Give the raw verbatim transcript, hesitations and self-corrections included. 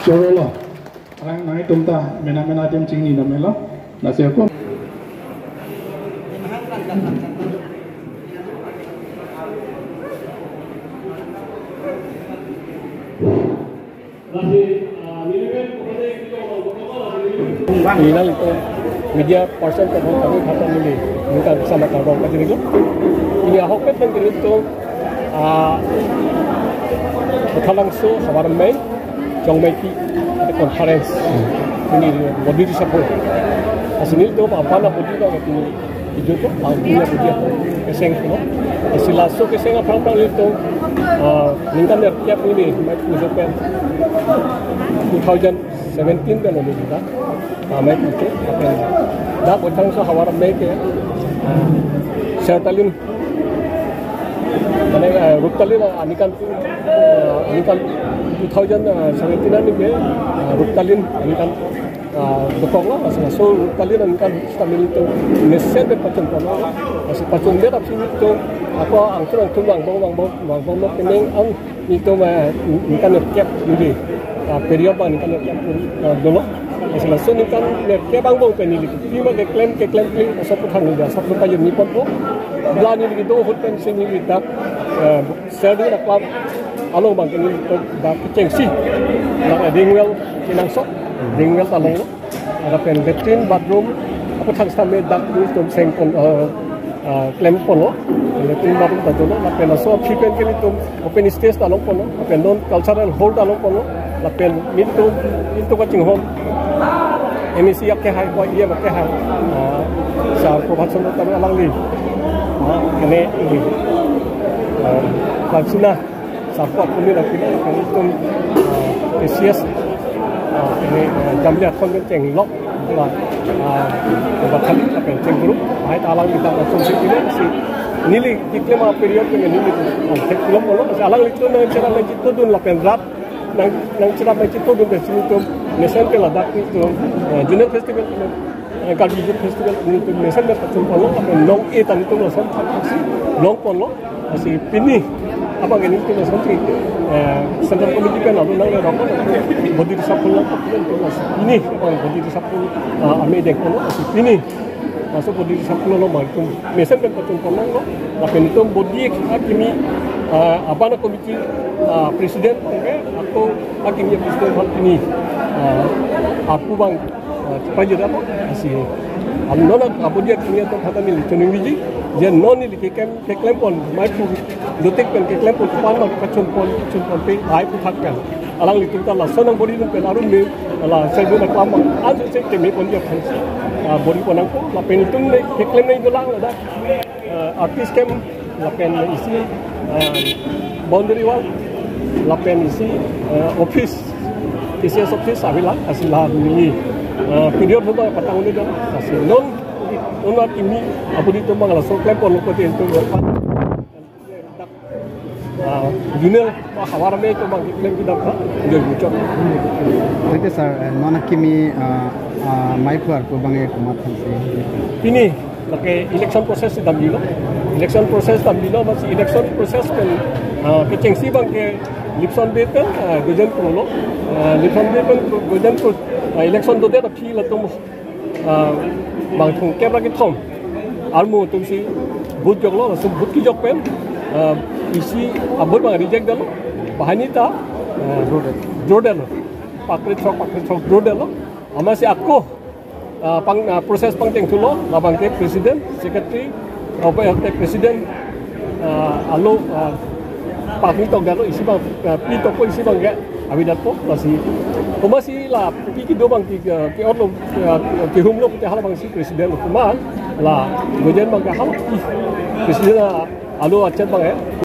Choro lo. Arang nangtum ta mena mena atum chingni dam lo. Lasi ako. Neli nangtum media person kethom kami kata neli ningkan sama kardom kajirilo. Pini ahokpet pen kiri tum, ah, Kothalangso Havar Amei Jongmeti conference pini Bodi Tisapul. Lasi nelitum aphan abodi abang pini video to, ah, punya video to, keseng pulo. Lasi laso keseng aphrang aphrang nelitum, ah, ningkan nerkep neli mei pujo pen two thousand seventeen pen neli kita, ah, mei pujo pen. Dak Kothalangso Havar Amei ke, ah, sertalin, mane, ah, ruptalin, ah, aningkan, ah, aningkan two thousand seventeen an ke, ah, ruptalin aningkan ah, dokok lo, lasi laso ruptalin aningkan seta nelitum mesen pen pachun pon lo, lasi pachun det aphi nelitum ako angthun angthun vangbom vangbom vangbom lo penang an nelitum, eh, ningkan nerkep neli, ah, period abang ningkan nerkep, ah, dolo. Lasi laso ningkan nerkep angbong pen neli pima keklem keklem kli laso aputhak neli asap suka yun nipon po. Bla neli kedo ahut pen si neli dak, eh, Serdun Aklam along abang ke nelitum dak kechengsi. Dak ring well kenangsot, ring well ta longlo. Lapen latrine bathroom aputhak sitame dak nelitum seng pon, eh, eh, klem ponlo. Latrine bathroom ta dolo. Lapen laso aphi pen ke nelitum open stage ta long ponlo. Lapen non cultural hall ta long ponlo. Lapen nelitum, nelitum kachinghon M A C akehai, ko E M akehai, ah, Sar Prabhat Chandra Tarun alangli, ah, ane, ah, langsuna sarpo apuni langsuna nelitum, ah, A C S, ah, ane, ah, Jamli Athon pen chenglok, ah, ah, Bathali lapen chenggroup, hai ta alangli dak langsung si pini si neli keklem aperiod pen neli, ah, thek pulo pulo, alanglitum nangcherap nangchitudun lapen rat nang, nangcherap nangchitudun pen si nelitum mesen pen ladak nelitum, eh, Zonal Festival, eh, Karbi Youth Festival nelitum mesen pen pachun ponlo, lapen nong-e ta nelitum lason si long ponlo. Lasi pini abang ke nelitum lasonsi, eh, Central Committee pen lalu nang le rokok, Bodi Tisapul lang, nelitum lasi pini abang Bodi Tisapul, ah, amei deng ponlo, lasi pini laso Bodi Tisapul along abang nelitum mesen pen pachun ponlo. Lapen nelitum bodi akimi, ah, abana committee, ah, president abang ke, ako akimi president abang pini, ah, ako abang, ah, pajir apa, lasi, ah, non abodi akimi atum kata neli choningri ji, je non neli keklem, keklem pon, mei pu, dotik pen keklem pon, pan ma pachun pon, pachun ponpe, ai pu thak pen. Alanglitum ta lason angbong ri dun pen arum me, la Serdun Aklam ansi se keme pon dia aphan si, ah, bodi pon nangpo, lapen nelitum le keklem nangji dolang ladak, ah, artist camp, lapen isi, ah, boundary wall, lapen isi, ah, office, A C S office avela, lasi la neli, ah, period abang patang un-e do, lasi non, non akimi abodi atum abang laso klem ponlo ko tin tu, ah, Zonal Havar Amei atum abang keklem kedam ha, joi muchot. Oke, sir, eh, non akimi, ah, ah, mei pu arpu abang ke komat aphan si? Pini, lake election process si damjilo. Election process damjilo, masi election process pen, ah, kechengsi abang ke election day pen, ah, gojen pulo. Ah, election day pen gojen pu, ah, election dodet aphi latum ah, bang thomkep ra kethom armu atum si vote joklo, laso vote kejok pen, ah, isi a-vote abang reject detlo, banghini ta, ah, draw detlo, pakri throk, pakri throk draw detlo. Amatsi ako, ah, pang, ah, process pangcheng thulo, labang ke president, secretary, ah, pa-, eh, president, ah, alo, ah, pakri tok detlo, isi abang, ah, pi tok ko isi abang ke avedetpo, lasi komatsi la pi kedo abang ke, ke, ke-otlo, ke, kehumlo pute halabangsi president lo, komat la gojen abang ke hala pi president, ah, alo achet abang, eh,